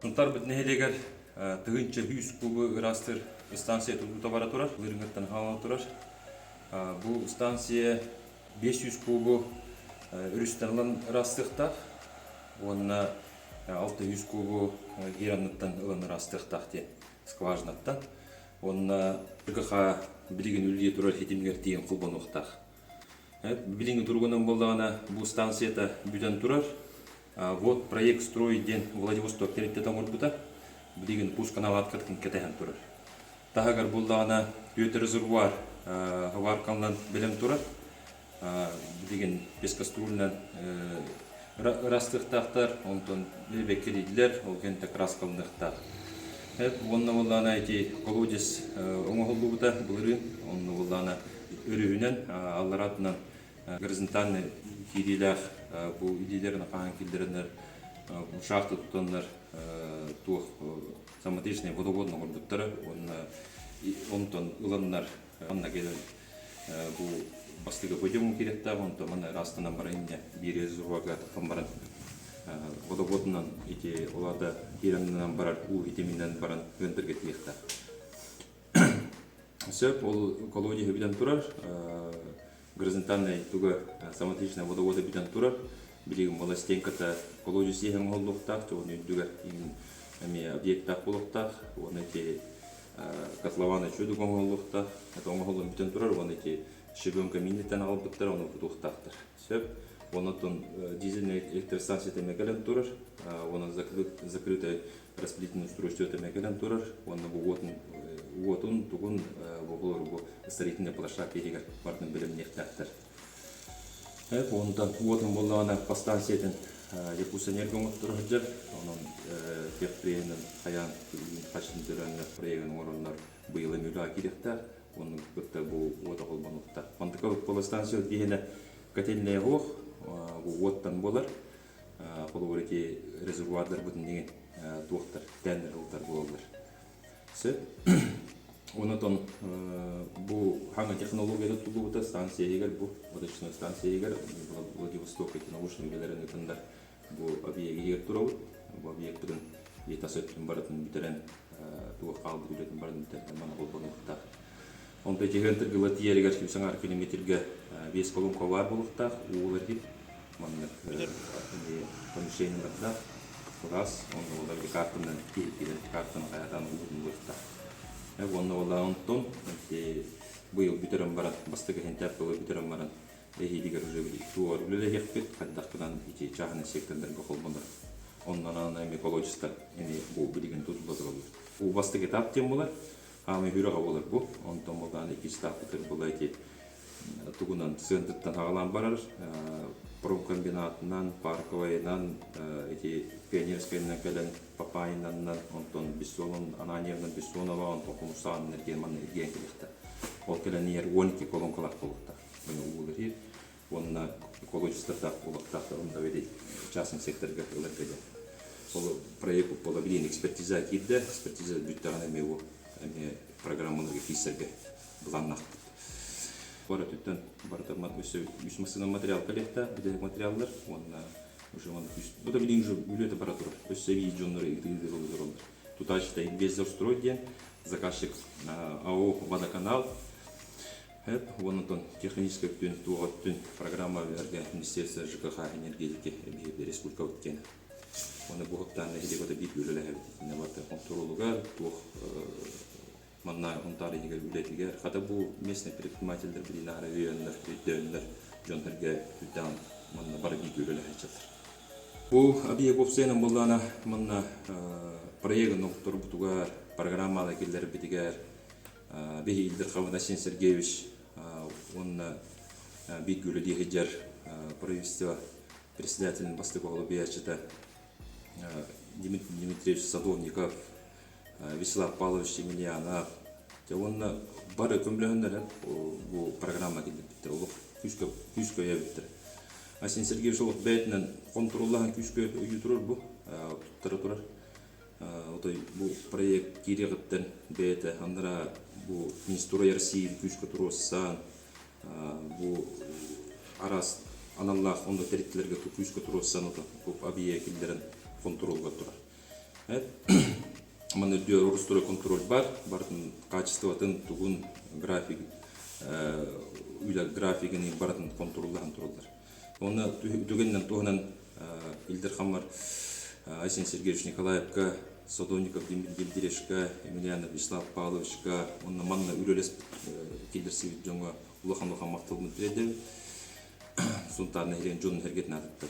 Сунтаарбыт нэһилиэгэр 1100 кубу ыраастыыр станция тутуута бара турар, былырыыҥҥыттан хаалан турар. Бу станция 500 кубу өрүстэн ылан ыраастыахтаах уонна 600 кубу жер анныттан ылан ыраастыахтаах диэн скважинаттан. Уонна РКХ билигин үлэлии турар ситимигэр тиийэн холбонуохтаах. Билиҥҥи туругунан буоллаҕына, бу станцията бүтэн турар. Вот проект строй диэн Владивосток тэрилтэтэ оҥорбута. Билигин пусконаладкатын кэтэһэн турар. Таһыгар буоллаҕына, түөрт резервуар хабааркаланан бэлэм турар. Билигин пескоструйунан ырастыахтаахтар, онтон бэккэлииллэр, ол кэннэ краскаланыахтаах. Уонна буоллаҕына ити колодец оҥоһуллубута былырыын, онно буоллаҕына өрүһүнэн, аллараатынан горизонтальнай киириилээх бу илиилэрин хаһан киллэрэннэр шахта тутаннар туох самотечный водовод оҥорбуттара уонна онтон ыланнар манна кэлэн бу бастакы пойдем киириэхтээх онтон манна ыраастанан баран инньэ биир резервуарга тахсан баран водоводунан ити ол аата киирэн барар уу ситиминэн баран ыантырга тиийиэхтээх. Сөп, ол колодеһы бүтэн турар, горизонтальнай туга самотличная водовода бүтэн турар. Билигин буола стенката колодец иһэн оҥоһуллуохтаах, уонна үрдүгэр эмиэ объектаах буолуохтаах, уонна ити котлованы чудук оҥоһуллуохтаах, это оҥоһуллан бүтэн турар, уонна ити щебенка миниттэн аҕалбыттар, ону кутуохтаахтар. Сөп. Онон дизельный электростанция эмиэ кэлэн турар, уонна закрытая распределительное устройство эмиэ кэлэн турар, уонна бу уотун уотун тугун бу бу строительная площадка иһигэр барытын бэлэмниэхтээхтэр. Онтон уотун буоллаҕына по станциятын Якутсэнерго оҥотторо сылдьар, онон техприэһинэн хайаан хаччын төлөөннөр проегын оҥороннор быйыл эмиэ үлэҕэ киириэхтээх, онну кытта бу уота холбонуохтаах. Мантыка полустанция диэһинэ котельная суох, бу уоттан буолар. Холобур ити резервуардарбытын дигин туохтар, тендер ылтар буолаллар. Сөп. Онотон бу хаҥа технология тутуллубута станция иһигэр бу водочной станция иһигэр Владивосток эти научный үлэлэрин ыытаннар бу объект иһигэр турабыт. Бу объекпытын тас өттүн барытын бүтэрэн туох хаалбыт үлэтин барытын бүтэрэн маны холбонуохтаах. Онто дьиһэн тыргыла тиийэригэр сүүс аҥаар километрга биэс колонка баар буолуохтаах, уулар иһит маннык помещениелардаах кылаас, онно буолар картанан киһи киирэн картаны хайатаан уутун булуохтаах. Уонна буолла онтон быйыл бүтэрэн баран, бастакы сентябрь бүтэрэн баран эһиилигэр уже туор үлэлэһиэхпит, хайдахпынан ити чааһынай сектордарга холбонор. Оннон аны экологистар эми бу билигин тутулла тураллар. Бу бастакы этап диэн буолар. Хаамыы үрэҕэ буолар бу. Онтон буоллаҕына иккис этаппытыгар була ити тугунан сыантыттан аҕалан барар промкомбинатынан, парковайынан, ити Пионерскайынан кэлэн Папайнаннан, онтон Бессонов, Ананьевна Бессонова, онтон Хомусаанын эргиэн манна эргиэн кэлиэхтэр. Ол кэлэн иһэр 12 колонкалаах буолуохтаах. Уулар иһэр. Уонна экологистардаах буолуохтаахтар, онно били частный секторга ыларга диэн. Ол проект буола билигин экспертиза киирдэ, экспертиза бүттэҕинэ эмиэ бу эмиэ программаларга киирсэргэ былааннаахпыт. Бары өттүттэн барыта өссө үс массыына материал кэлиэхтээх, бүтэһик материаллар уонна уже бу да билигин уже үлэтэ бара турар. Өссө эбии дьоннору ыытыы олороллор. Тутааччыта Инвесторстрой диэн, заказчик АО «Водоканал», Эп уонна техническэй өттүн, туох өттүн программа үһэргэ Министерство ЖКХ энергетики эбиһи республикабыт диэн. Уонна бу хаттаан нэһилиэк биир үлэлэһэбит итиннэ барыта хонтуруолугар, туох манна Сунтаар иһигэр үлэтигэр, хата бу местный предпринимателлэр билин аара өйөөннөр, өйдөөннөр дьон-сэргэ үрдээн манна бары бииргэ үлэлэһэ Бу объект уопсайынан буоллаҕына манна проегын оҥотторбутугар, программалар киллэрбитигэр биһи Ильдерховна Асен Сергеевич уонна бииргэ үлэлии сылдьар правительство председателин бастакы солбуйааччыта Дмитрий Дмитриевич Садовников, Вячеслав Павлович Емельянов уонна бары көмөлөһөннөр бу программа киллэрбиттэр олох күүскэ күүскэ өйөөбүттэр. Асен Сергеевич олох бэйэтинэн хонтуруоллаһан күүскэ өйүү турар бу туттара турар. Отой бу проект киириэҕиттэн бэйэтэ анараа бу Минстрой России күүскэ туруорсан бу араас аналлаах онно тэрилтэлэргэ күүскэ туруорсан ото бу объект киллэрэн хонтуруолга турар. Манна үрдүгэр орустура контроль бар, барытын качествотын, тугун, график, үлэ графигын барытын контроллаһан тураллар. Онно түгэнинэн туһунан Ил Дархаммар Айсен Сергеевич Николаевка, Садовников Дмитрий Дмитриевичка, Емельянов Вячеслав Павловичка, онно манна үлэлэспит киллэрсибит дьоҥҥо улахан-улахан махталбын тириэрдэбин. Сунтаар нэһилиэгин дьонун сэргэтин аатыттан.